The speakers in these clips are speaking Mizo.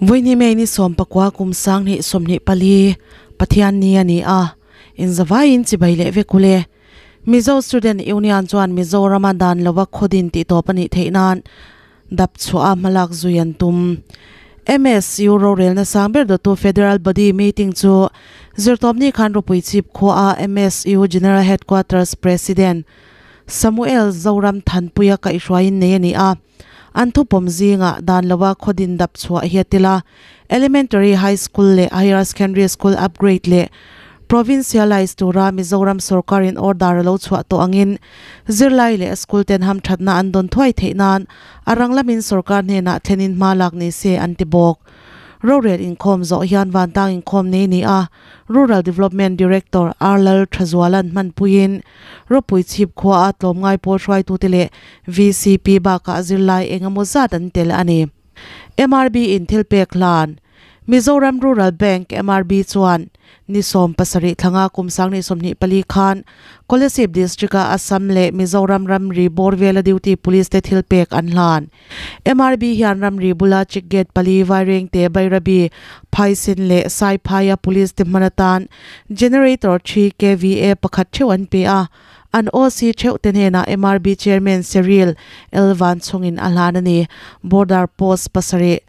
Vawiini May ni 19 kum 2024 Pathianni a ni a, inzavaiin chibai leh vek ule. Mizo Student Union chuan Mizorama dan lova khawdin tih tawp a nih theih nan dap chhuah a hmalak zui an tum. MSU rorelna sang ber dawttu Federal Body meeting chu Zirtawpni khan ropui chip khua a MSU General Headquarters President Samuel Zoram Thanpuia kaihhruaiin nei a ni a. An thupawm zingah dan lova khawdin dap chhuah hi a tel a, Elementary, High School leh Higher Secondary School upgrade leh Provincialise tura Mizoram sawrkarin order a lo chhuah tawh angin zirlai leh school ten hamthatna an dawn thuai theih nan a rang lamin sawrkar hnenah thlenin hma lak ni se an ti bawk. Rorel inkhawm zawh hian vantang inkhawm nei ni a, Rural Development Director Arlal Thazualan hmanpuiin Ropui chhip khua a tlawmngai pawl hruaitute leh VCP bakah zirlai eng emaw zat an tel a ni. MRB in thil pek hlan Mizoram Rural Bank, MRB, chuan ni 17 thlanga kum 2024 khan Kolasib District-a Assam leh Mizoram ramri bawr vela duty police te thil pek an hlan. MRB hian ramri bula check gate pali Vairengte, Bairabi, Phaisin leh Saiphaia police te hman atan generator 3 kva pakhat theuh an pe a. An OC theuh te hnenah MRB Chairman Cyril L Vanchhungin a hlan a ni. Border Post pasarih,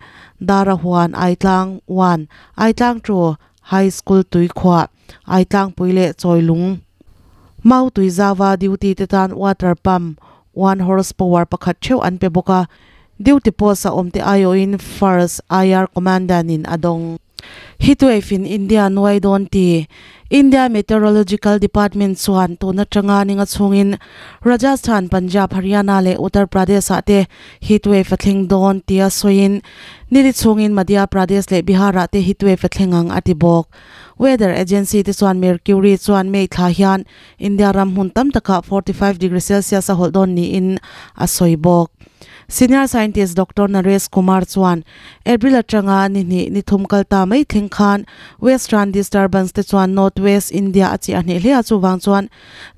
Darahuan, Aitlang 1, Aitlang 2, High School Tuikhuah, Aitlangpui leh Chawilung. Mau Tuizawa duty te tan water pump 1 horse power pakhat theuh an pe bawk a. Duty post a awm te aiawhin First IR Commandant in a dawng. Heatwave in India nuai dawn ti India Meteorological Department chuan tun atanga ninga chhungin Rajasthan, Punjab, Haryana leh Uttar Pradesh ah te heatwave a thleng dawn tia sawiin nili chhungin Madhya Pradesh leh Bihar ah te heatwave a thleng ang a ti bawk. Weather agency te chuan Mercury chuan May thla hian India ram hmun tam takah 45 degree Celsius a hawlh dawn niin a sawi bawk. Senior scientist Doctor Naresh Kumar chuan April atanga ni hnih ni thum kal ta mai thleng khan Western disturbance te chuan North West India a chiah hneh hle a, chuvang chuan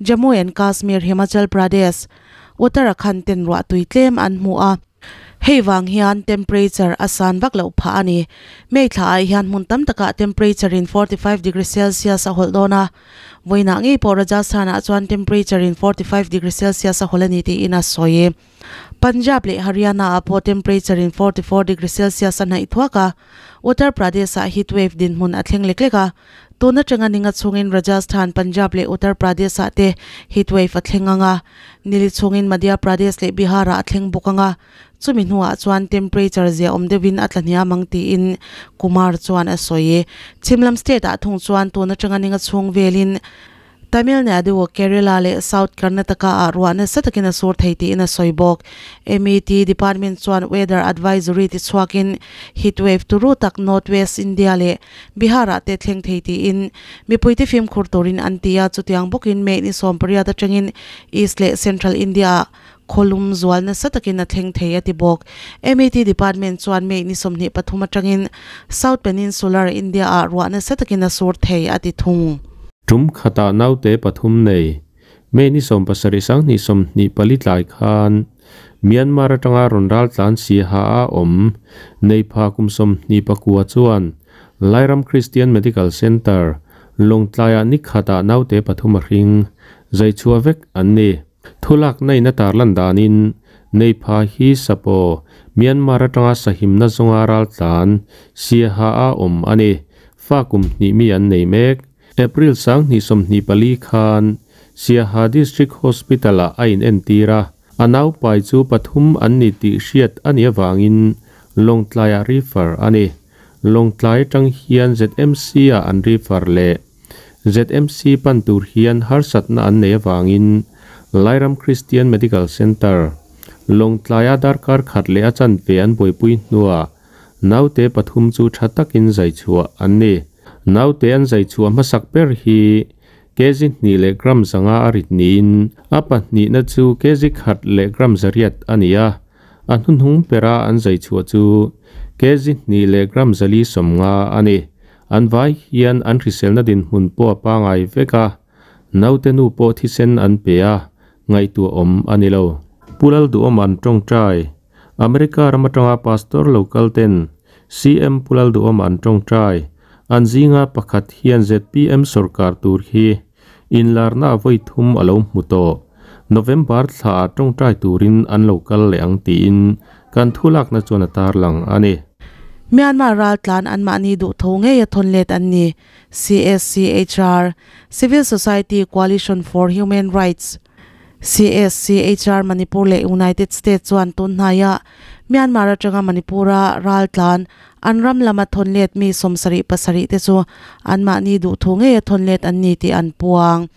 Jammu and Kashmir, Himachal Pradesh, Uttarakhand ten ruah tui tlem an hmu a. Hei vang hian temperature a san vak loh phah a ni. May thla ah hian hmun tam takah temperature in 45 degree Celsius a hawlh dawn a. Vawiinah ngei pawh Rajasthan ah chuan temperature in 45 degree Celsius a hawlh a ni tiin a sawi. Punjab leh Haryana ah pawh temperature in 44 degree Celsius a hnaih thuak a. Uttar Pradesh ah heat wave dinhmun a thleng lek lek a. Tun atanga ninga chhungin Rajasthan, Punjab leh Uttar Pradesh ah te heat wave a thleng ang a. Nili chhungin Madhya Pradesh leh Bihar ah a thleng bawk ang a. Chumi hnuah chuan temperature zia awm deuhin a tla hniam ang tiin Kumar chuan a sawi. Chhimlam state ah thung chuan tun atanga ninga chhung velin Tamil Nadu, Kerala leh South Karnataka ah ruah nasa takin a sur thei tiin a sawi bawk. MET department chuan weather advisory ti chhuakin heat wave turu tak North West India leh Bihar ah te thleng thei tiin mipuite fimkhur turin an ti a, chutiang bawkin May ni 18 atangin East leh Central India ah khawlum zual nasa takin a thleng thei a ti bawk. MET department chuan May ni 23 atangin South Peninsular India ah ruah nasa takin a sur thei a ti thung. Tum khata naute pathum nei May ni 17 2024 tlai khan Myanmar atanga rawn ral tlan si ha a awm nei pha kum 29 chuan Lairam Christian Medical Center Lawngtlaiah ni khata naute pathum a hring zai chhuah vek an ni. Thulak nei na tarlan danin nei pha hi sapo Myanmar atanga sahimna zawnga ral tlan si ha a awm ani fa kum hnih mi an nei mek. April 2024 khan Siaha District Hospital a ain entira anau pai chu pathum an ni ti hriat ani awangin Lawngtlaiah refer ani. Lawngtlai tang hian ZMC a an refer le ZMC pan tur hian harsatna an nei awangin Lairam Christian Medical Center Lawngtlaia darkar khat le a chan ve an buaipui hnuah naute pathum chu tha takin zai chhuah an ni. Naute an zai chhuah hmasak ber hi kg hnih leh gram zanga a rit niin a pahnih na chu kg khat leh gram zariat ani a. A hnuhnung bera an zai chhuah chu kg hnih leh gram zali 50 ani. An vai hian an hriselna dinhmun pawh a pangai vek a. Naute nu pawh thisen an pe a. ngaihtuahawm a ni lo. Pu Lalduhawma'n tawngtai, America ram atanga Pastor lo kal ten CM Pu Lalduhawma an tawngtai, an zinga pakhat hian zpm sorkar tur hi inlarna vawi thum a lo hmu tawh. November thla ah tawngtai turin an lo kal leh ang tiin kan thulakna chuan a tarlang a ni. Myanmar raltlan anmahni duh tho ngei a thawn let an ni, CSCHR, Civil Society Coalition for Human Rights, CSCHR, Manipur leh United States chuan tun hnaiah Myanmar atanga Manipur-a raltlan an ram lama thawn let mi 77 te chu anmahni duh tho ngei a thawn let an ni tih an puang.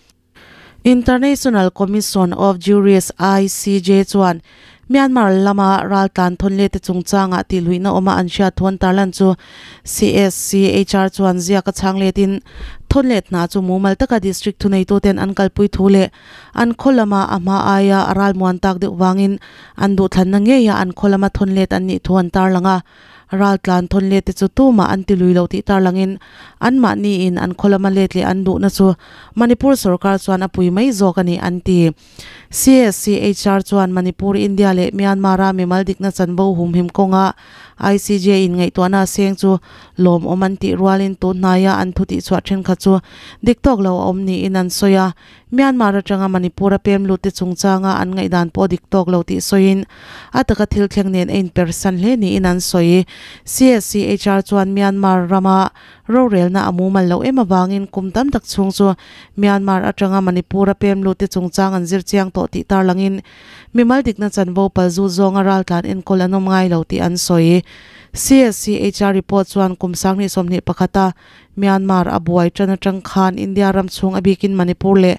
International Commission of Jurists, ICJ, chuan Myanmar lama raltlan thawnlete chungchangah tihluihna awma an hriat thu an tarlan chu CSCHR chuan ziak a chhang letin thawnlet hna chu mumal taka district thuneituten an kalpui thu leh an khaw lama a hma aia a ralmuan tak deuh vangin an duhthlanna ngeia an khaw lama thawnlet an nih thu an tarlang a. Raltlan thawn let te chu tumah an ti lui lo tih tarlangin anmahniin an khaw lama let leh an duhna chu Manipur sorkar chuan a pui mai zawk a ni an ti. CSCHR chuan Manipur, India leh Myanmar-a mimal dikna chanvo humhim kawnga ICJ in ngaihtuahna a seng chu lawmawm an tih rualin tun hnaia an thu tihchhuah thenkhat chu dik tawk lo a awm niin an sawi a. Myanmar atanga Manipur a pem lutte chungchanga an ngaihdan pawh dik tawk lo tih sawiin a taka thil thleng nen a inpersan hle niin an sawi. CSCHR chuan Myanmar rama rorelna a mumal loh em avangin kum tam tak chhung chu Myanmar atanga Manipur a pem lutte chungchang an zir chiang tawh tih tarlangin mimal dikna chanvo palzut zawnga raltlan enkawl an awm ngai lo tih an sawi. CSCHR report chuan kum 2021 a Myanmar a buai tan atang khan India ram chhung a bikin Manipur leh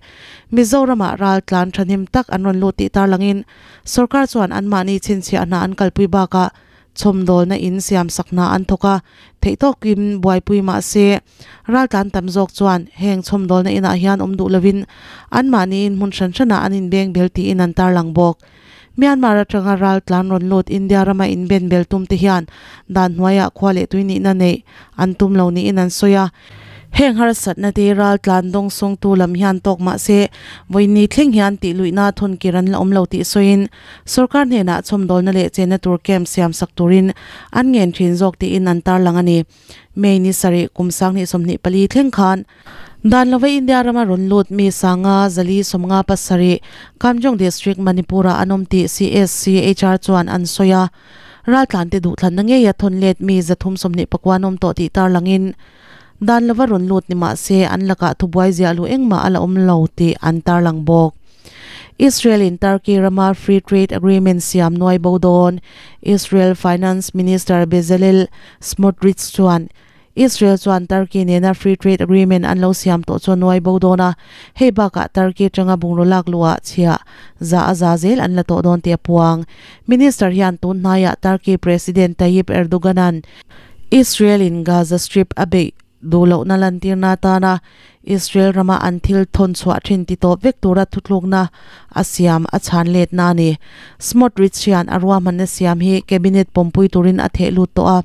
Mizoram-ah ral tlan thahnem tak an rawn lut tih tarlangin sorkar chuan anmahni chhinchhiah hna an kalpui bakah chhawmdawlna in siamsak hna an thawk a, theihtawkin buaipui mah se ral tlan tam zawk chuan heng chhawmdawlna inah hian awm duh lovin anmahniin hmun hran hranah an inbeng bel tiin an tarlang bawk. Myanmar atanga ral tlan rawn lut India rama inben bel tum te hian dan hnuaiah khua leh tui nihna neih an tum lo niin an sawi a. Heng harsatna te ral tlan dawng sawngtu lam hian tawk mah se vawiinni thleng hian tih luihna thawn kir an la awm lo tih sawiin sorkar hnenah chhawmdawlna leh chenna tur camp siam sak turin an ngen thin zawk tiin an tarlang a ni. May ni sarih kum 2024 thleng khan dan lova India rama rawn lut mi sanga zali 57 Kamjong District Manipur-ah an awm tih CSCHR chuan an sawi a. Raltlante duhthlanna ngeia thawn let mi 329 an awm tawh tih tarlangin dan lova rawn lut ni mah se an lakah thubuai ziah luh engmah a la awm lo tih an tarlang bawk. Israel in Turkey rama Free Trade Agreement siam nuai bo dawn Israel Finance Minister Bezalel Smotrich chuan Israel chuan Turkey nena Free Trade Agreement an lo siam tawh chu a nuai bo dawn a, hei bakah Turkey atanga bungraw lak luhah chhiah za a za zel an la tawh dawn tih a puang. Minister hian tun hnaiah Turkey President Tayyip Erdogan-a'n Israel in Gaza Strip a beih duh lohna lantirna atana Israel rama an thil thawn chhuah thin ti tawp vek tura thutlukna a siam a chhan letna a ni. Smotrich hian a ruahmanna siam hi Cabinet pawmpui turin a theh lut tawh a.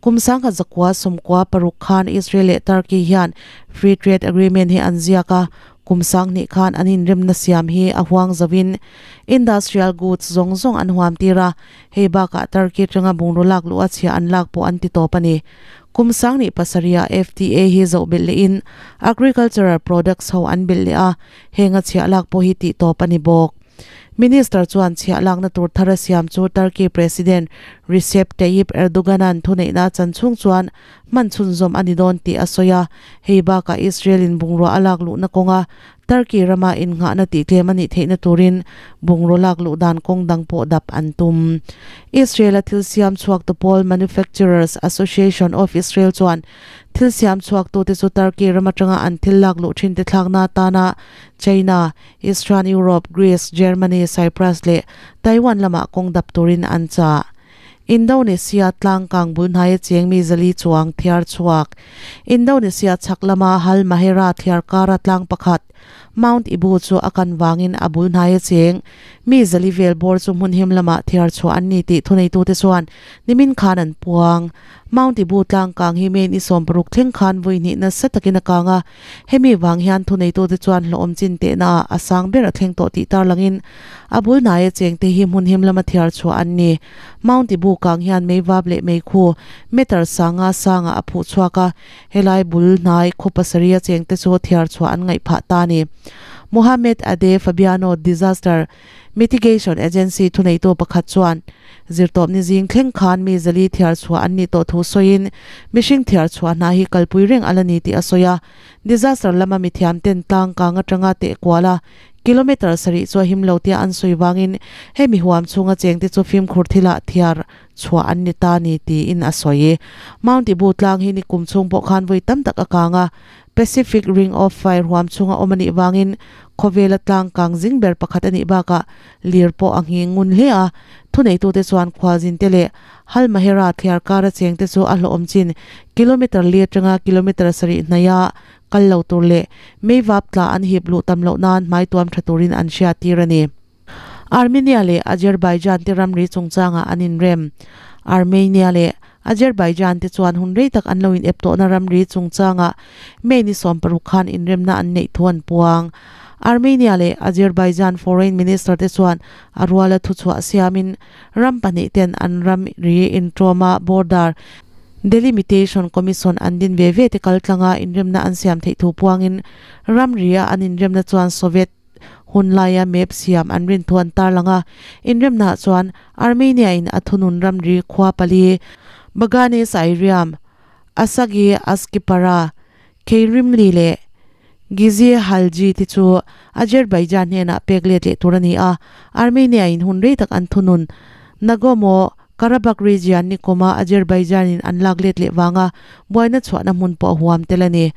Kum 1996 khan Israel leh Turkey hian Free Trade Agreement hi an ziak a, kum 2000 khan an inremna siam hi a huang zoin industrial goods zawng zawng an huam tir a, hei bakah Turkey atanga bungraw lak luh a chhia an lak pawh an ti tawp a ni. Kum 2007 ah FTA hi zoh belh lehin agricultural products ho an belh leh a, heng a chhiah lak pawh hi tih tawp a ni bawk. Minister chuan chhiah lakna tur thar a siam chu Turkey President Recep Tayyip Erdogan-a'n thuneihna a chan chhung chuan hman chhunzawm a ni dawn tih a sawi a, hei bakah Israel-in bungrua a lak luhna kawnga Turkey rama innghahna tihtlem a nih theihna turin bungraw lak luh dan kawng dang pawh dap an tum. Israel-a thil siam chhuaktu pawl Manufacturers Association of Israel chuan thil siam chhuaktute chu Turkey ram atanga an thil lak luh thinte thlakna atana China, Eastern Europe, Greece, Germany, Cyprus leh Taiwan lamah kawng dap turin an chah. Indonesia tlangkang bul hnaia cheng mi 400 chuang thiar chhuak. Indonesia chhak lama Halmahera thliar kara tlang pakhat, Mount Ibu chu a kan vangin a bul hnaia cheng mi 400 vel bawr chu hmun him lamah thiar chhuah an ni tih thuneitute chuan nimin khan an puang. Mount Ibu tlang kang hi May ni 16 thleng khan vawi hnih nasa takin a kang a, hemi vang hian thuneitute chuan hlawhawm chin tehna ah a sang ber a thleng tawh tih tarlangin a bul hnaia chengte hi hmun him lama thiar chhuah an ni. Mount Ibu kang hian meivap leh meikhu meter sanga sangah a phuh chhuak a, Helai bul hnai khaw pasarih a chengte chu thiar chhuah an ngaih phah ta a ni. Mohamed Ade Fabiano Disaster Mitigation Agency thuneitu pakhat chuan zirtawpni zing thleng khan mi 400 thiar chhuah an nih tawh thu sawiin mihring thiar chhuah hna hi kalpui reng a la ni tih a sawi a. Disaster lama mithiam ten tlang kang atanga teh kual a kilometre sarih chu a him lo tia an sawi vangin hemi huam chhunga chengte chu fimkhur thilah thiar chhuah an ni ta ni tiin a sawi. Mount Ibu tlang hi nikum chhung pawh khan vawi tam tak a kang a, Pacific Ring of Fire huam chhunga awm a nih vangin khawvela tlang kang zing ber pakhat a nih bakah lir pawh a nghing ngun hle a. Thuneitute chuan khualzinte leh Halmahera thliar kara chengte chu a hlawhawm chin kilometre li atanga kilometre sarih hnaia kal lo tur leh meivap tla an hip luh tam loh nan hmaituam tha turin an hriattir a ni. Armenia leh Azerbaijan te ramri chungchangah an inrem. Armenia leh Azerbaijan te chuan hun rei tak an lo inep tawhna ramri chungchangah May ni 16 khan inremna an neih thu an puang. Armenia leh Azerbaijan Foreign Minister te chuan a ruala thuchhuah siamin ram pahnih ten an ramri inṭawma border delimitation commission an din ve ve te kaltlanga inremna an siam theih thu puangin ramri-a an inremna chuan Soviet Hun laia map siam an rin thu an tarlang a, inremnaah chuan Armenia in a thunun ramri khua pali, Baganes Airiam, Asagi Askipara, Kheirimli leh Gizi Halji te chu Azerbaijan hnenah pek let leh tur a ni a, Armenia in hun rei tak an thunun Nagorno Karabakh region ni kuma Azerbaijan in an lak let leh vanga buaina chhuahna hmun pawh a huam tel a ni.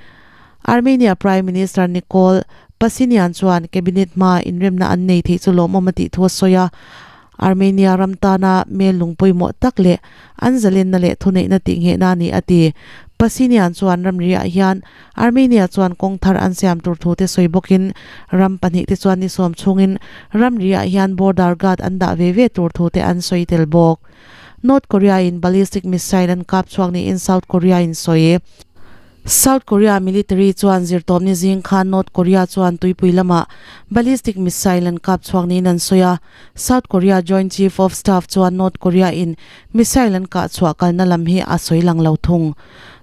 Armenia Prime Minister Nikol Pashinyan chuan Cabinet hmaa inremna an nei theih chu lawmawm a tih thu a sawi a, Armenia ram tana mel lung pawimawh tak leh an zalenna leh thuneihna tihnghehna a ni a ti. Pashinyan chuan ramriah hian Armenia chuan kawng thar an siam tur thu te sawi bawkin ram pahnihte chuan ni sawm chhungin ramriah hian border guard an dah ve ve tur thu te an sawi tel bawk. North Korea in ballistic missile an kap chhuak niin South Korea in sawi. South Korea military chuan zirtawpni zing khan North Korea chuan tuipui lamah ballistic missile an kap chhuak niin an sawi a. South Korea Joint Chief of Staff chuan North Korea in missile an kah chhuah kalna lam hi a sawi lang lo thung.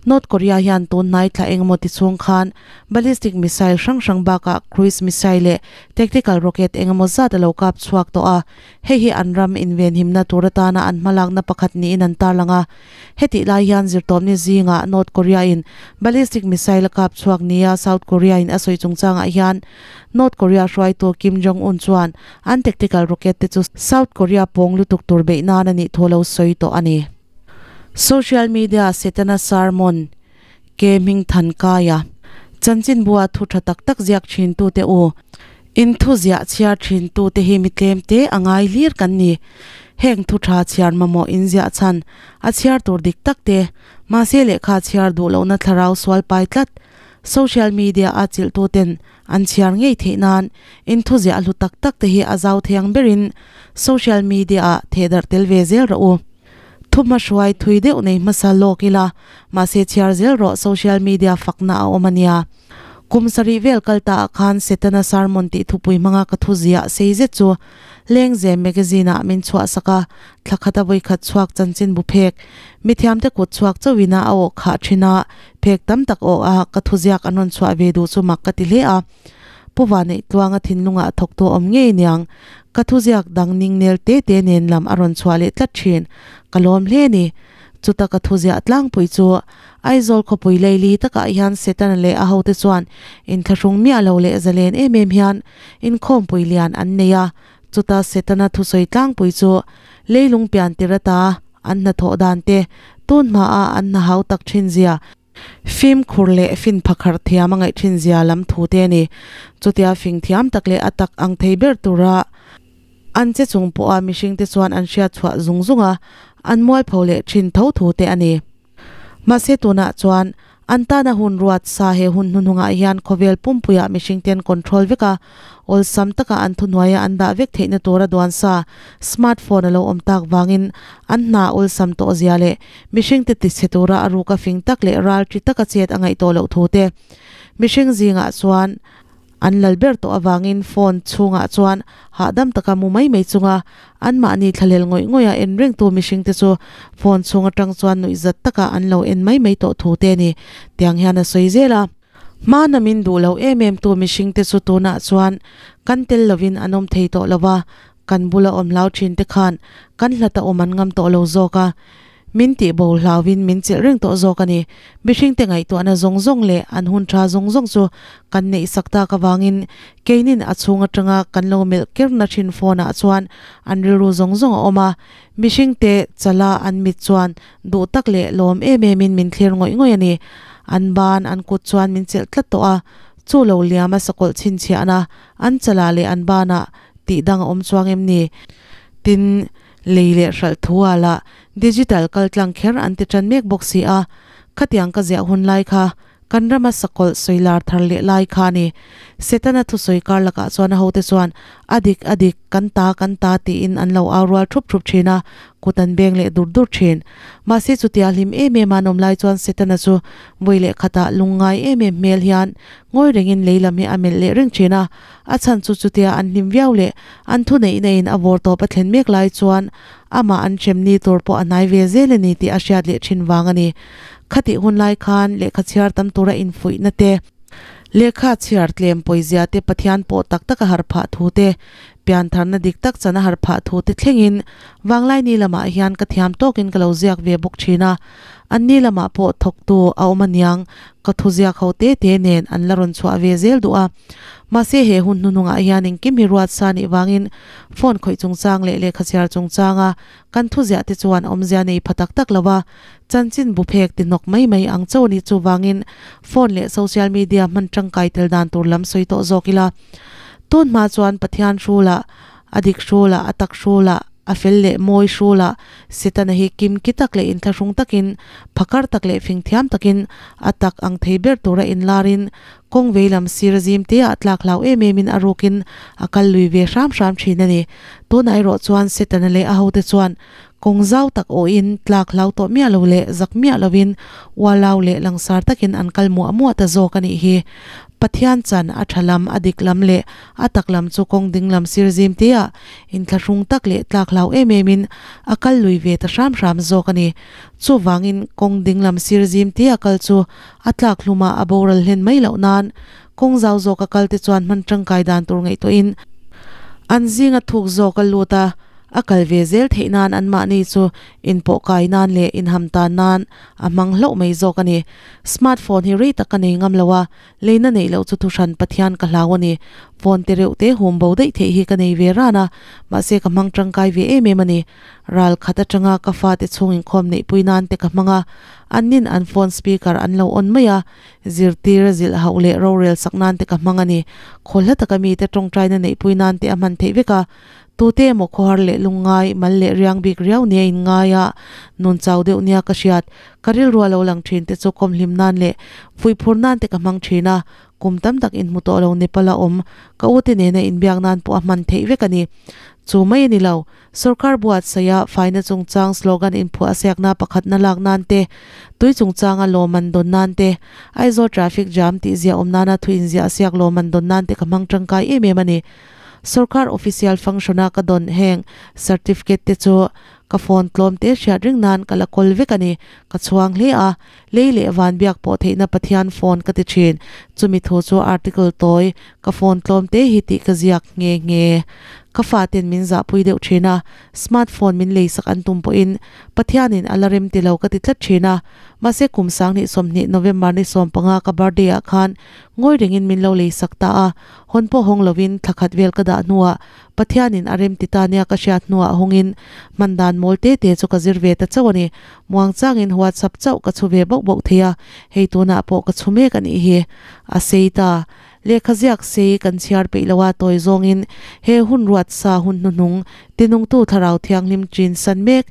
North Korea hian tun hnai thla engemaw ti chhung khan ballistic missile hrang hrang bakah cruise missile leh tactical rocket engemaw zat a lo kap chhuak tawh a. Hei hi an ram invenhimna tur atana an hmalakna pakhat niin an tarlang a. Hetih lai hian zirtawpni zingah North Korea in ballistic missile a kap chhuak nia South Korea in a sawi chungchangah hian North Korea hruaitu Kim Jong Un chuan an tactical rocket te chu South Korea pawng lutuk tur beih nan a nih thu a lo sawi tawh a ni. Social media Setana sermon ke hming than kaia chanchinbua thu tha tak tak ziak thin tute u In thu ziah chhiar thin tute hi mi tlem te a ngai hlir kan ni. Heng thu tha chhiar mamawh in ziah chhan a chhiar tur dik tak te, mahse lehkha chhiar duh lohna thlarau sual pai tlat. Social media a chilh tu ten an chhiar ngei theih nan in thu ziah hlu tak tak te hi a zau thiang berin social media ah thehdarh tel ve zel rawh u. Thu hmahruai thui deuh nei hmasa lawk ila, mahse chhiar zel rawh social media fakna a awm a nia. Kum sarih vel kal ta ah khan Setana Sermon tih thupui hmanga ka thu ziah sei zet chu Lengzem Magazine ah min chhuah sak a, thla khat a vawikhat chhuak chanchin bu phek mithiamte kut chhuak chauhin a a awh khah thin a, phek tam tak awh a ka thu ziak an rawn chhuah ve duh chu mak ka ti hle a. Pu Vaneih Tluanga thinlungah a thawktu awm ngei niang, ka thu ziak dang ning nel te te nen lam a rawn chhuah leh tlat thin, ka lawm hle ni. Chuta ka thu ziah tlangpui chu Aizawl khawpui leili takah hian Setana leh a hote chuan inthlahrung miah lo leh zalen em em hian inkhawmpui lian an nei a. Chuta Setana thusawi tlangpui chu leilung pian tir ata an hnathawh dan te, tun hmaah an hna hau tak thin zia, fimkhur leh fin phakhar thiam a ngaih thin zia lam thu te a ni. Chutia fing thiam tak leh a tak ang thei ber tura an che chung pawha mihringte chuan an hriat chhuah zung zung a, an mualpho leh thin tho thu te a ni. Mahse tunah chuan An tana hun ruat sa he hun hnuhnungah hian khawvel pumpuiah mihringten control vek a, awlsam taka an thuhnuaia an dah vek theihna tura duan sa smartphone a lo awm tak vangin an hna awlsam tawh zia leh mihringte tichhe tura a ruka fing tak leh ral ṭi taka chet a ngaih tawh loh thu te mihring zingah chuan An lal ber tawh avangin phone chhungah chuan hahdam taka mu mai mai chunga anmahni thlahlel ngawih ngawih a en rengtu mihringte chu phone chhung atang chuan nuihzat taka an lo en mai mai tawh thu te a ni tiang hian a sawi zel a. Hmana min duh lo em em tu mihringte chu tunah chuan kan tel lovin an awm thei tawh lo va, kan bula awm hlau thin te khan kan hlata awm an ngam tawh lo zawk a. Min tih bo hlauin min chilh reng tawh zawk a ni. Mihringte ngaihtuahna zawng zawng leh an hun tha zawng zawng chu kan neih sak tak avangin keinin a chhung atanga kan lo melh kerna thin phone ah chuan an rilru zawng zawng a awm a. Mihringte chala an mit chuan duh tak leh lawm em emin min thlir ngawih ngawih a ni. An ban an kut chuan min chelh tlat tawh a. Chu lo liama sakawlh chhinchhiahna an chalah leh an banah tih dang a awm chuang em ni? Tin, Lei leh hralh thu ah lah digital kaltlang kher an ti tan mek bawk si a, khatiang ka ziah hun lai kha kan rama sakawlh sawi lar thar leh lai kha a ni. Setana thusawi kar lakah chuan a hote chuan a dik a dik, kan ta kan ta tiin an lo au rual thup thup thin a, kut an beng leh dur dur thin. Mahse chutia hlim em em a an awm lai chuan Setana chu vawi leh khatah lungngai em em hmel hian ngawi rengin lei lam hi a melh leh reng thin a, A chhan chu chutia an hlim viau leh an thuneihna in a vawr tawp a thlen mek lai chuan amah an hrem ni tur pawh a hnai ve zel a ni tih a hriat leh thin vang a ni. Khatih hun lai khan lehkha chhiar tam tura infuihna te, lehkha chhiar tlem pawizia te Pathian pawh tak tak a harh phah thu te, piantharna dik tak chan a harh phah thu te thlengin Vanglaini lamah hian ka thiam tawkin ka lo ziak ve bawk thin a. Anni lamah pawh thawktu a awm aniang ka thuziak ho te te nen an la rawn chhuah ve zel duh a. Mahse he hun hnuhnungah hian engkim hi ruat sa nih vangin phone khawih chungchang leh lehkha chhiar chungchanga kan thuziah te chuan awmzia nei pha tak tak lo a, chanchin bu phek ti hnawk mai mai ang chauh a nih chuvangin phone leh social media hman tangkai tel dan tur lam sawi tawh zawk ila. Tun hma chuan Pathian hrulah, a dik hrulah, a tak hrulah, A fel leh mawi hrula Setana hi kim ki tak leh inthlahrung takin, phakar tak leh fingthiam takin a tak ang thei ber tura inlarin kawng vei lam sir zim te ah tlak hlau em emin a rukin a kal lui ve hram hram thin a ni. Tunah erawh chuan Setana leh a hote chuan kawng zau tak awhin tlak hlau tawh miah lo leh zak miah lovin ualau leh langsar takin an kal muah muah ta zawk a nih hi. Pathian chan a tha lam, a dik lam leh a tak lam chu kawng ding lam sir zim te ah Inthlahrung tak leh tlak hlau em em in a kal lui ve ta hram hram zawk a ni. Chuvangin kawng ding lam sir zim te a kal chu a tlak hlum a, a boral hlen mai loh nan kawng zau zawk a kal te chuan hman tangkai dan tur ngaihtuah in an zinga thuk zawk a lut a, a kal ve zel theih nan anmahni chu inpawh kai nan leh inham tan nan a hmang hlauh mai zawk a ni. Smartphone hi rei tak ka nei ngam lo a, Leina neih loh chu thuhran Pathian ka hlau a ni. Phone te reuh te hum bo daih theih hi ka nei ve ran a, mahse ka hmang tangkai ve em em a ni. Ral khat atanga ka fate chhung inkhawm neihpui nan te ka hmang a, annin an phone speaker an lo on mai a, zirtir, zilh hauh leh rorel sak nan te ka hmang a ni. Khaw hla taka mite tawngtaina neihpui nan te a hman theih vek a, tute emaw khawhar leh lungngai, mal leh riang bik riau nia inngai a, nun chau deuh nia ka hriat. Ka rilru a lo lang thin te chu kawmhlim nan leh fuihphur nan te ka hmang thin a, kum tam tak inhmu tawh lo Nepal a awm ka u te nena inbiak nan pawh a hman theih vek a ni. Chu mai a ni lo, sorkar buatsaih a faina chungchang slogan inphuah a siakna pakhatna lak nan te, tui chungchanga lawmman dawn nan te, Aizawl traffic jam tih ziah awm nana thu inziah a siak lawmman dawn nan te ka hmang tangkai em em a ni. Sorkar official function a ka dawn heng certificate te chu Ka phone tlawm te hriat ring nan ka la kawl vek a ni. Ka chhuang hle a, lei leh van biak pawh theihna Pathian phone ka ti thin. Chumi thu chu article tawi, ka phone tlawm te hi tih ka ziak nghe nghe. Ka faten min zahpui deuh thin a, smart phone min leisak an tum pawhin Pathianin a la rem ti lo ka ti tlat thin a. Mahse kum sanghnih sawmhnih November ni 15 ka birthday ah khan ngawi rengin min lo leisak ta a, hawn pawh hawng lovin thla khat vel ka dah hnuah Pathianin a rem ti ta nia ka hriat hnuah hawngin hman dan mawl te te chu ka zir ve ta chauh a ni. Muangchangin WhatsApp chauh ka chhu ve bauh bauh thei a, hei tunah pawh ka chhu mek a nih hi. A sei ta. Lehkha ziak sei kan chhiar peih lo a tawi zawngin he hun ruat sa hun hnuhnung tinungtu Thlarau Thianghlim chin san mek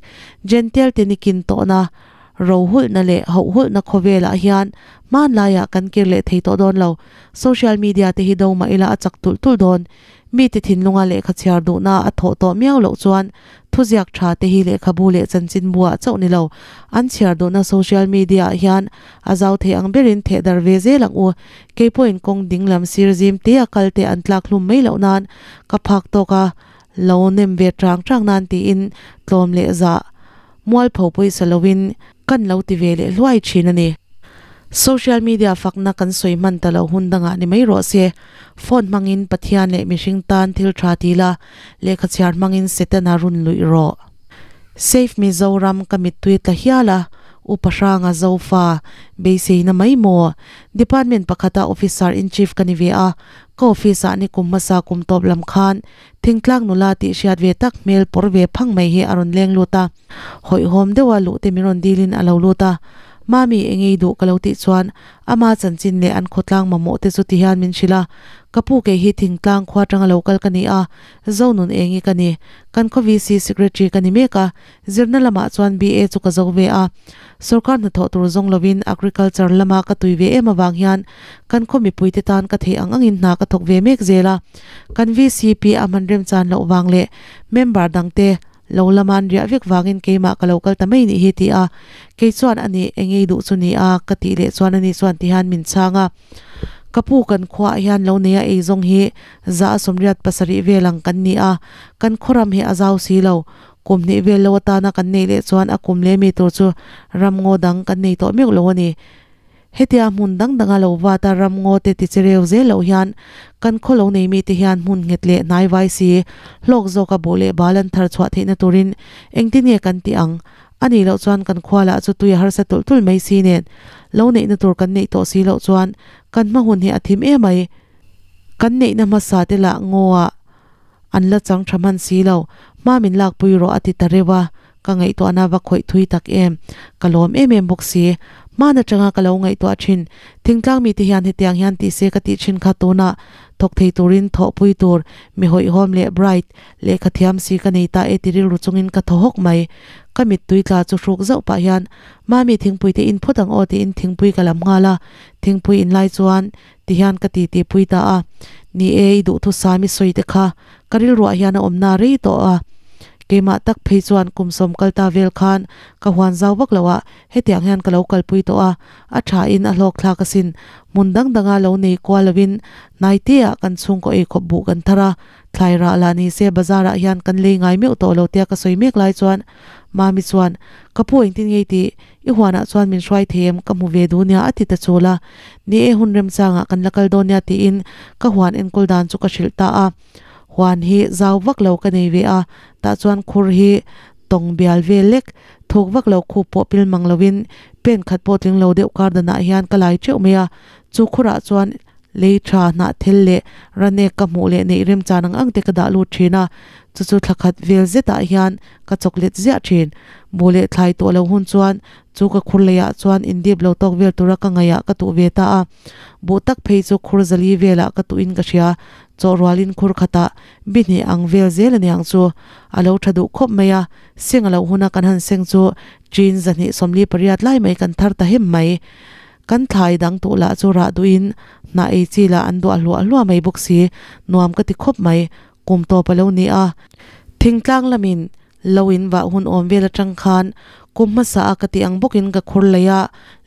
Jentail te nikin tawhna. Rohulhna leh hauhulhna khawvelah hian hmanlaiah kan kir leh thei tawh dawn lo. Social media te hi do mah ila a chak tulh tulh dawn. Mite thinlunga lehkha chhiar duhna a thawh tawh miau loh chuan thuziak tha te hi lehkhabu leh chanchinbuah chauh ni lo, an chhiar duhna social media ah hian a zau thei ang berin theh darh ve zel ang u. Kei pawhin kawng ding lam sir zim te a kal te an tlak hlum mai loh nan ka phak tawk a lo nem ve chang chang nan tiin tlawm leh zah mualpho pawisa loin kan lo ti ve leh hluai thin a ni. Social media fakna kan sawi hman ta lo hun dangah ni mai rawh se. Phone hmangin Pathian leh mihring tan thil tha ti la, lehkha chhiar hmangin Setana run luih rawh. Save Mizoram ka mittui tla hial a, Upa Hranga Zofa, beiseina mai maw? Department pakhata Officer in Chief ka ni ve a, ka office ah ni kum hmasa kum tawp lam khan thingtlang nula tih hriat ve tak hmel pawr ve phang mai hi a rawn leng lut a. Hawihhawm deuha luh te min rawn dilin a lo lut a, Mami engei duh ka lo tih chuan ama chanchin leh an khawtlang mamawh te chu ti hian min hrilh a, Ka pu kei hi thingtlang khua atanga lo kal ka ni a, Zonun engi ka ni, kan khaw VC Secretary ka ni mek a, zirna lamah chuan BA chu ka zo ve a, sawrkar hnathawh tur zawng lovin Agriculture lama ka tui ve em avang hian kan khaw mipuite tan ka theih ang angin hna ka thawk ve mek zel a, kan VCP a hman remchan loh vang leh member dangte Lo lama an riah vek vangin keimah ka lo kal ta mai nih hi ti a, kei chuan a nih engei duh chu ni a ka tih leh chuan ani chuan ti hian min chhang a. Ka pu kan khuaah hian lo neia eizawng hi za a 87 vel ang kan ni a, kan khawram hi a zau si lo, kum hnih vel lo atana kan neih leh chuan a kum leh mi tur chu ramngaw dang kan nei tawh meuh lo a ni. Hetia hmun dang danga lo vat a ram ngaw te ti chereu zel loh hian kan khaw lo nei mite hian hmun nghet leh hnai vai si hlawk zawka buh leh bal an thar chhuah theihna turin engtin nge kan tih ang? A nih loh chuan kan khua lah chu tui a harsa tulh tulh mai si nen lo neihna tur kan neih tawh si loh chuan kan hma hun hi a thim em mai. Kan neihna hmasa te lah ngaw ah an la chang tha hman si lo, hma min lakpui rawh a ti ta reuh a. Ka ngaihtuahna va khawih thui tak em? Ka lawm em em bawk si. Hman atanga ka lo ngaihtuah thin. Thingtlang mite hian hetiang hian tih se ka tih thin kha tunah thawk thei turin thawhpui tur mi hawihhawm leh bright lehkha thiam si ka nei ta e ti rilru chungin ka thaw hawk mai. Ka mittui tla chu hruk zauh pah hian Mami thingpui te in phawt ang aw tiin thingpui ka lam nghal a. Thingpui in lai chuan ti hian ka ti ti pui ta a. Ni e i duhthusam i sawi te kha Ka rilruah hian a awmna rei tawh a, keimah tak phei chuan kum sawm kal ta vel khan ka huan zau vak lo a, hetiang hian ka lo kalpui tawh a, a tha in a hlawk thlak asin. Hmun dang danga lo nei kual lovin hnai te ah kan chhungkaw eikhawp buh kan thar a, thlai rah lah ni se bazar ah hian kan lei ngai meuh tawh lo tia ka sawi mek lai chuan Mami chuan, Ka pu engtin ngei tih? I huanah chuan min hruai thei em? Ka hmu ve duh nia a ti ta chul a. Ni e, hun remchangah kan la kal dawn nia tiin ka huan enkawl dan chu ka hrilh ta a. Huan hi zau vak lo ka nei ve a, tah chuan khur hi tawng bial vel lek, thuk vak lo khup pawh pil mang lovin pen khat pawh tling lo deuh kar danah hian ka lai teuh mai a. Chu khurah chuan lei tha hnah thel leh ranek ka hmuh leh neih remchan ang ang te ka dah lut thin a, chu chu thla khat vel zetah hian ka chawklet ziah thin. Buh leh thlai tawh lo hun chuan chu ka khur leiah chuan indip lo tawk vel tura ka ngaihah ka tuh ve ta a. Buh tak phei chu khur zali velah ka tuhin ka hria. Chaw rualin khur khatah bi hnih ang vel zel a niang chu a lo tha duh khawp mai a. Seng a loh huna kan han seng chu chin 248 lai mai kan thar ta hem mai. Kan thlai dang tuh lah chu rah duhin hnah ei chi lah an duah hluah hluah mai bawk si. Nuam ka ti khawp mai. Kum tawp a lo ni a, thingtlang lamin lo in vah hun awm vel atang khan kum hmasa a ka tih ang bawkin ka khur lei a,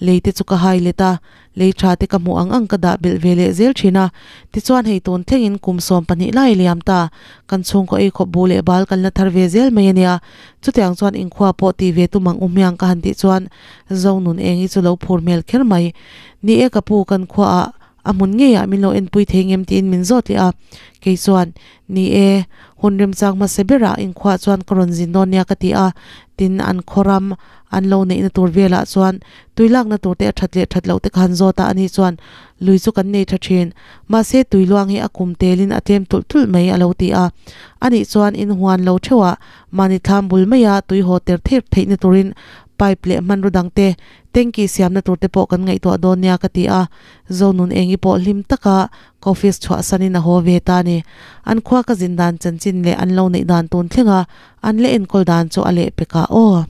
lei te chu ka hai let a, lei tha te ka hmuh ang ang ka dah belh ve leh zel thin a, tichuan hei tun thlengin kum 12 lai liam ta, kan chhungkaw ei khawp buh leh bal kan la thar ve zel mai a nia, chutiang chuan inkhua pawh ti ve tum ang u hmiang ka han tih chuan Zonun eng hi chu lo phur hmel kher mai. Ni e ka pu kan khuaah A hmun ngeiah min lo enpui thei ngem tiin min zawt leh a, kei chuan, Ni e, hun remchang hmasa berah inkhuah chuan ka rawn zin dawn nia ka ti a, tin an khawram an lo neihna tur velah chuan tui lakna tur te a that leh that loh te ka han zawt a, ani chuan, Lui chu kan nei tha thin, mahse tui luang hi a kum telin a tlem tulh tulh mai a lo ti a, anih chuan in huan lo theuhah mahni thlam bul maia tui haw ter thep theihna turin pipe leh hmanraw dangte tanky siamna tur te pawh kan ngaihtuah dawn nia ka ti a. Zonun Engi pawh hlim taka ka office chhuahsanin a haw ve ta a ni. An khua ka zin dan chanchin leh an lo neih dan tun thlenga an la enkawl dan chu a leh pek a, aw.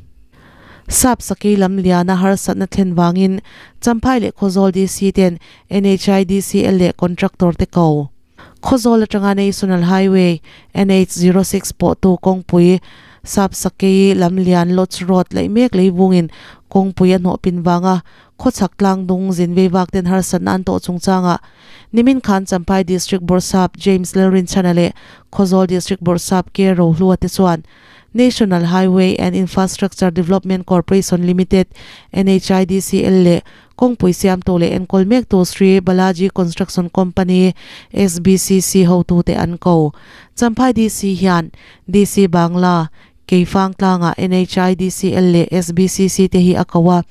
Sap Sakei lam liana harsatna thlen vangin Champhai leh Khawzawl DC ten NHIDCL leh contractor te ko. Khawzawl atanga National Highway, NH 06 pawhtu kawngpui Sap Sakei lam lian Lodge Road laih mek leivungin kawngpui a hnawh pin vanga khawchhak tlang dung zin vei vak ten harsatna an tawh chungchangah nimin khan Champhai District Bawrhsap James Lalrinchhana leh Khawzawl District Bawrhsap K Rohlua te chuan National Highway and Infrastructure Development Corporation Limited, NHIDCL, leh kawngpui siamtu leh enkawl mektu Sri Balaji Construction Company, SBCC, hotute an ko. Champhai DC hian DC Bangla, Keifang tlangah NHIDCL leh SBCC te hi a ko a,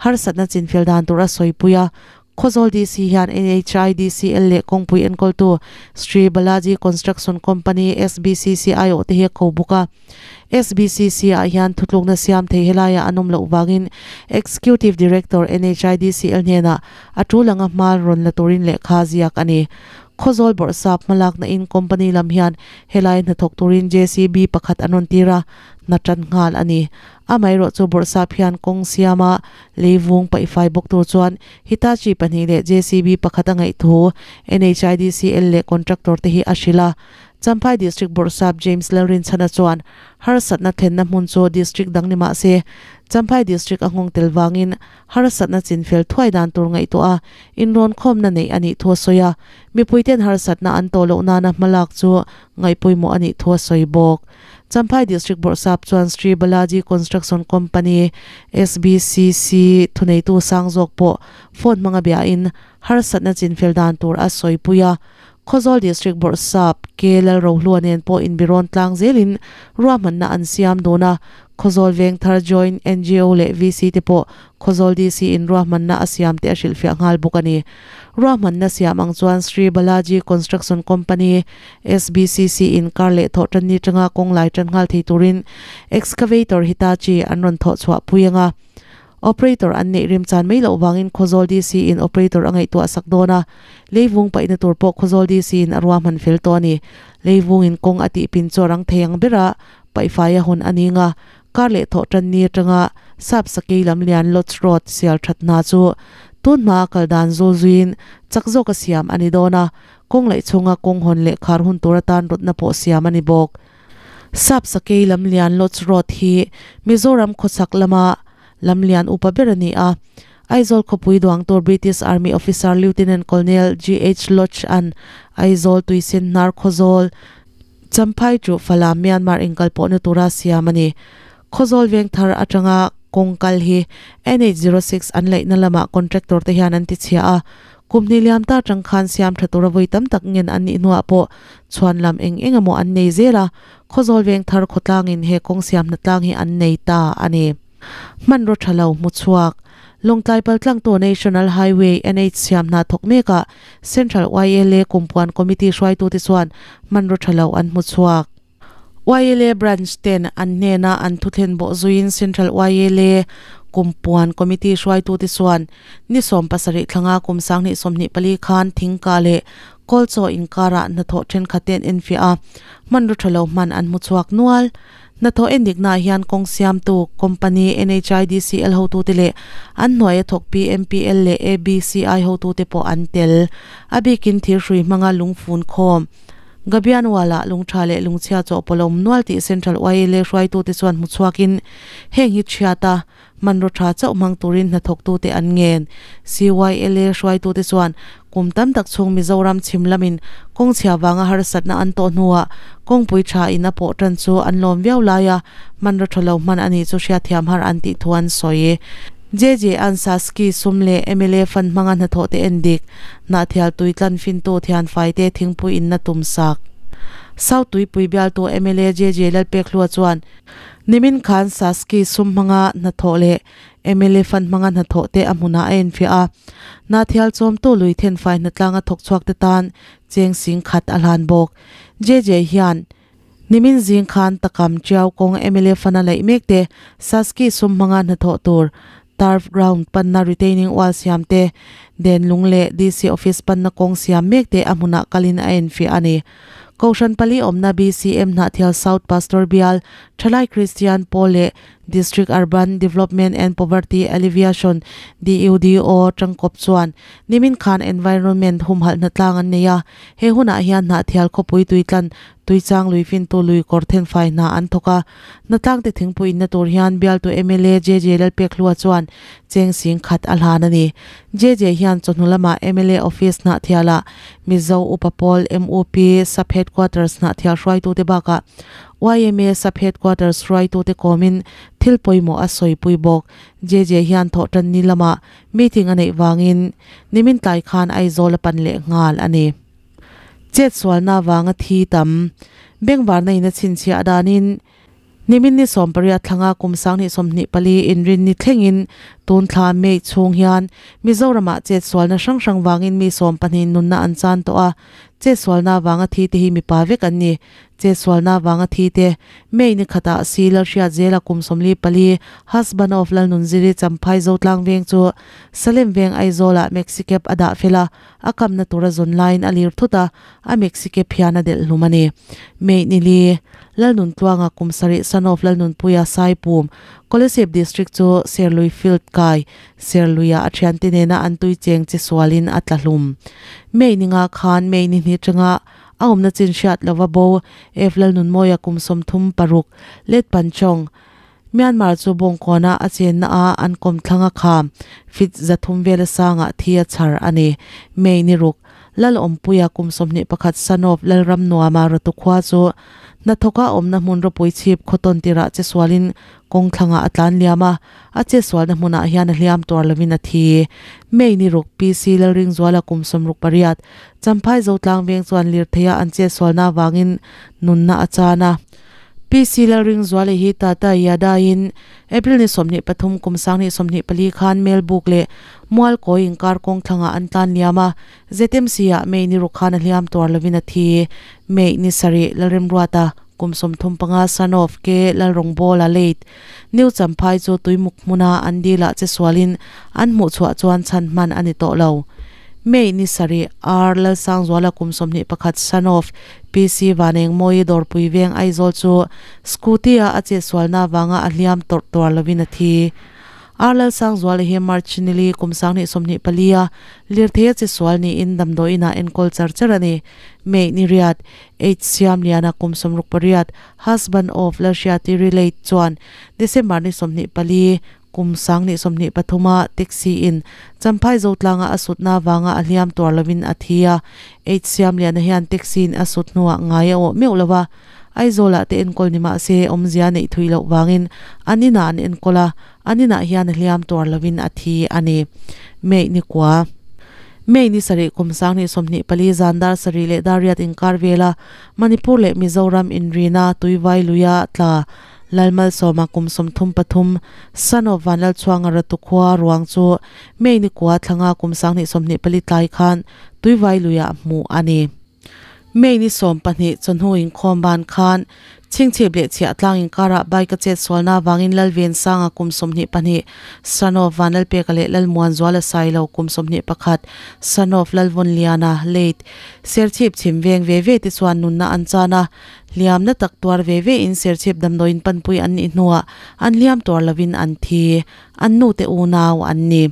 harsatna chinfel dan tur a sawipui a. Khawzawl DC hian NHIDCL leh kawngpui enkawltu Sri Balaji Construction Company, SBCC, aiawh te hi a ko bawk a. SBCC ah hian thutlukna siam thei helaiah an awm loh vangin Executive Director NHIDCL hnenah a tul anga hma rawn la turin lehkha ziak a ni. Khawzawl bawrhsap hmalakna in company lam hian helai hnathawk turin JCB pakhat an rawn tir a, hna tan nghal a ni. Amaherawh chu bawrhsap hian kawng siama leivung paihfai bawk tur chuan Hitachi pahnih leh JCB pakhat a ngaih thu NHIDCL leh contractor te hi a hrilh a. Champhai District Bawrhsap James Lalrinchhana chuan harsatna thlenna hmun chu District dang ni mah se, Champhai District a nghawng tel vangin harsatna chinfel thuai dan tur ngaihtuah a inrawnkhawmna neih a nih thu a sawi a, mipuiten harsatna an tawh loh nana hmalak chu ngaihpawimawh a nih thu a sawi bawk. Champhai District Bawrhsap chuan Sri Balaji Construction Company, SBCC, thuneitu sang zawk pawh phone hmanga biain harsatna chinfel dan tur a sawipui a. Khawzawl District Bawrhsap K Lalrohlua nen pawh inbirawn tlang zelin ruahmanna an siam dun a, Khawzawl Vengthar Joint ngo leh VC te pawh Khawzawl DC in ruahmanna a siam te a hrilhfiah nghal bawk a ni. Ruahmanna siam ang chuan Sri Balaji Construction Company, SBCC, in kar leh thawh tanni tanga kawng lai tan nghal thei turin excavator Hitachi an rawn thawh chhuah pui anga operator an neih remchan mai loh vangin Khawzawl DC in operator a ngaihtuah sak dawn a, leivung paihna tur pawh Khawzawl DC in a ruahman fel tawh a ni. Leivung in kawng a tih pin chu a rang thei ang bera paihfai a hawn a ni nga, kar leh thawh tanni atanga Sap Sakei lam lian Lodge Road sial that hna chu tun hmaa kal dan zul zuiin chak zawka siam a ni dawn a, kawng laih chhunga kawng hawn leh khar hun tur atan rawtna pawh siam a ni bawk. Sap Sakei lam lian Lodge Road hi Mizoram khawchhak lama lam lian upa ber a ni a, Aizawl khawpui duang tur British Army Officer Lieutenant Colonel GH Lodge an Aizawl tuisen hnar Khawzawl Champhai chu Falam Myanmar inkalpawhna tura siam a ni. Khawzawl veng thar atanga kawng kal hi NH 06 an laihna lamah contractor te hian an ti chhia a, kum hnih liam ta atang khan siam tha tura vawi tam tak ngen an nih hnuah pawh chhuan lam eng eng emaw an nei zel a, Khawzawl veng thar khawtlangin he kawng siam hnatlang hi an nei ta a ni. Hmanraw tha lo hmu chhuak. Lawngtlai paltlangtu National Highway, NH, siam hna thawk mekah Central YLA Kumpuan Committee hruaitute chuan hmanraw tha lo an hmu chhuak. YLA Branch ten an hnena an thuthlen bawh zuiin Central YLA Kumpuan Committee hruaitute chuan ni 17 thlanga kum 2024 khan Thingka leh Kawlchaw inkarah hnathawh thenkhat te an enfiah a, hmanraw tha lo hman an hmu chhuak nual. Hnathawh endiknaah hian kawng siamtu company NHIDCL hotute leh an hnuaia thawk PMPL leh ABCI hotute pawh an tel. A bikin thirhrui hmanga lungfun khawm Gabianwala lungtha leh lungchhia chawhpawlh a awm nual tih Central YLA hruaitute chuan hmu chhuakin heng hi chhiata Hmanraw tha chauh hmang turin hnathawktute an ngen. CYLA hruaitute chuan kum tam tak chhung Mizoram chhim lamin kawng chhia vanga harsatna an tawh hnuah kawngpui tha in a pawh tan chu an lawm viau laia hmanraw tha lo hman a nih chu hriatthiam har an tih thu an sawi. JJ an Saski sum leh mla fund hmanga hnathawh te en dik, Hnahthial tui tlan fintu thianfai te thingpui inna tum sak. South Tuipui bialtu mla JJ Lalpekhlua chuan, Nimin khan Saski sum hmanga hnathawh leh mla fund hmanga hnathawh te a hmunah a enfiah a. Hnathial chawmtu lui thenfai hnatlanga thawk chhuak te tan cheng sing khat a hlan bawk. JJ hian nimin zing khan takam Tiau kawng mla fund a laih mek te Saski sum hmanga hnathawh tur turf ground panna retaining wall siam te, Denlung leh DC office panna kawng siam mek te a hmunah kalin a enfiah a ni. Kohhran pali awmna BCM Hnahthial South Pastor Bial, Thalai Kristian Pawl leh District Urban Development and Poverty Alleviation, DUDO, tangkawp chuan nimin khan Environment humhalh hnatlang an nei a, he hunah hian Hnahthial khawpui tuitlan Tuichang lui fintu lui kawr thenfai hna an thawk a, hnatlang te thingpui inna tur hian bialtu mla JJ Lalpekhlua chuan cheng sing khat a hlan a ni. JJ hian chawhnu lamah mla office Hnahthialah Mizo Upa Pawl, MUP, Sub Headquarters Hnahthial hruaitute bakah yma Sub Headquarters hruaitute kawmin thil pawimawh a sawipui bawk. JJ hian thawhtan ni lamah meeting a neih vangin nimin tlai khan Aizawl a pan leh nghal a ni. Chetsualna vanga thi tam bengvarna in a chhinchhiah danin nimin ni 18 thlanga kum 2024 inrin ni thlengin tun thla May chhung hian Mizoramah chetsualna hrang hrang vangin mi 12 nunna an chan tawh a, chetsualna vanga thi te hi mipa vek an ni. Chetsualna vanga thi te May ni khatah Si Lalhriat zela kum 44 husband of Lalnunziri Champhai Zotlang veng chu Salem veng Aizawlah Maxicab a dah fel a, A kamna tura zawn laiin a lir thut a, a Mexike phian a delh hlum a ni. May ni li, Lalnuntluanga kum sarih son of Lalnunpuia Saipum, Kolasib District chu Serlui Field kai, Serluia a thiante nena an tui cheng che sualin a tla hlum. May ni nga khan May ni hnih tanga a awmna chin hriat lova bo F Lalnunmawia kum 36, Letpanchong, Myanmar chu Bawngkawna a chenna a an kawmthlang a kham fit 300 vel a sangah thi a chhar a ni. May ni ruk, Lalawmpuia kum 21 son of Lalram Nuama Ratu khua chu hnathawka awmna hmun ropui chhip khawtawn tirah che sualin kawng thlangah a tlan liam a, a che sualna hmunah hian a hliam tuar lovin a thi. May ni ruk, PC Lalringzuala kum 68, Champhai Zotlang veng chuan lirtheia an che sualna avangin nunna a chan a. PC Lalringzuala hi Tata Yada-in April ni 23 kum 2024 khan Melbuk leh Mualkawi inkar kawng thlangah an tlan liam a, ZMC-ah May ni ruk khan a hliam tuar lovin a thi. May ni sarih Lalremruata kum 35 son of K Lalrawngbawla late New Champhai chu tuimuk hmuna an dilah che sualin an hmuhchhuah chuan chhan hman a ni tawh lo. May ni sarih R Lalsangzuala kum 21 son of PC Vanengmawi Dawrpui veng Aizawl chu scooty a a chetsualna avanga a hliam tawrh tuar lovin a thi. R Lalsangzuala hi March nili kum 2024 a lirthei a chetsual niin damdawiinah enkawl char char a ni. May ni riat H Siamliana kum 68 husband of Lalhriati Relate chuan December ni 24 Kum 2023 a taxi in Champhai Zotlanga a sutna avanga a hliam tuar lovin a thi a, H Siamliana hian taxi in a sut hnuah ngai a awh meuh lo a, Aizawlah te enkawl ni mah se awmzia neih thui loh vangin an inah an enkawl a, an inah hian a hliam tuar lovin a thi a ni. May ni kua. May ni sarih kum 2024 zan dar sarih leh dar riat inkar vela Manipur leh Mizoram inrina Tuivai luia tla Lalmalsawma kum 33, son of Vanlalchhuanga Ratu khua ruang chu May ni kua thlanga kum 2024 tlai khan Tuivai luiah hmuh a ni. May ni 12 chawhnu inkhawm ban khan Chhingchhip leh Chhiahtlang inkarah bike a chet sualna avangin Lalvensanga kum 22, son of Vanlalpeka leh Lalmuanzuala Sailo kum 21, son of Lalvawnliana, late, Serchhip chhim veng ve ve te chuan nunna an chan a, Hliamna tak tuar ve ve in Serchhip damdawiin panpui an nih hnuah an hliam tuar lovin an thi. An nute unau an ni.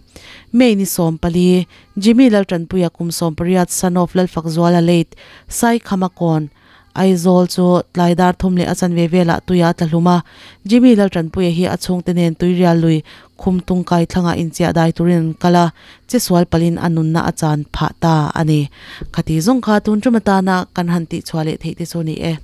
May ni 14, Jimmy Laltanpuia kum 18 son of Lalfakzuala late Saikhamakawn, Aizawl chu tlai dar thum leh a chanve velah tuia a tla hlum a. Jimmy Laltanpuia hi a chhungte nen tuirial lui khum tungkai thlangah inchiah dai turin an kal a, chesual palin a nunna a chan phah ta a ni. Khati zawng kha tun tum atana kan han tihchhuah leh theih te chu a ni e.